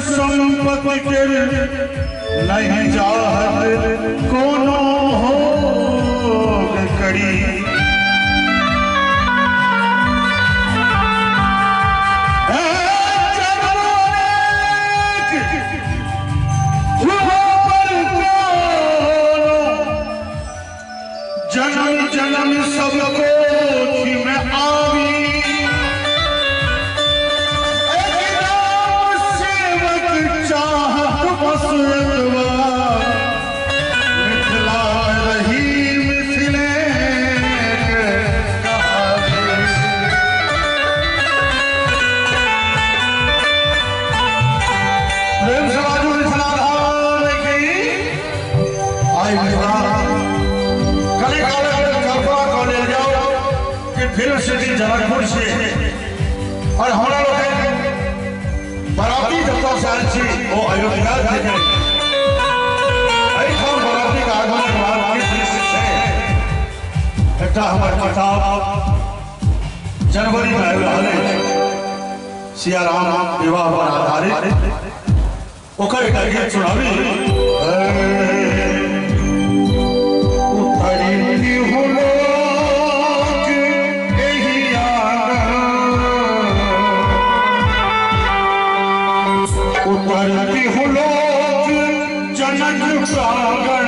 संपत्ति के नहीं चाहत कोनो भोग करी। जन्म जन्म सबको में आवी, सेवक चाहत बस मिथिला रही मिथिले प्रेम से बाजू मिथिला धाम की आई मिथिला। फिल्म सिटी जनकपुर से और हमारा लोग बराती जतऽ से आयल छी ओ अयोध्या के एहिठाम बराती के आगमन के बाद की दृश्य छै। एकटा हमर किताब जनवरी में आबि रहल अछि, सियाराम विवाह पर आधारित, ओकर एकटा गीत सुनाबी। उतरती जनक प्रांगण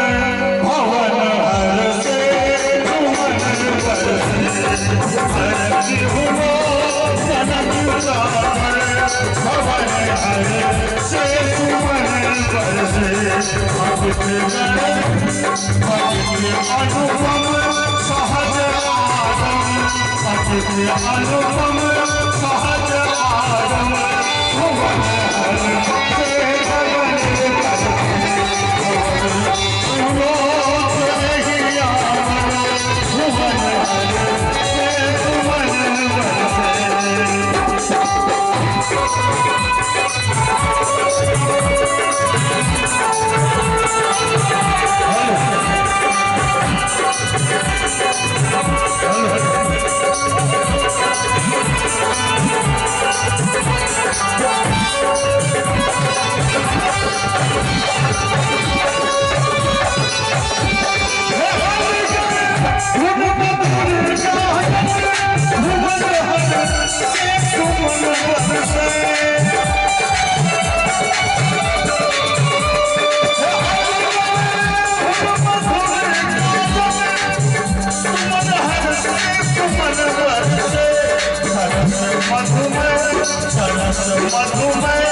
भवन हर से भुवन बरसे। जनक प्रांगण भवन हर से भुवन बरसे। अनुपम सहज आगम, अनुपम सहज आगम भुवन मधुमय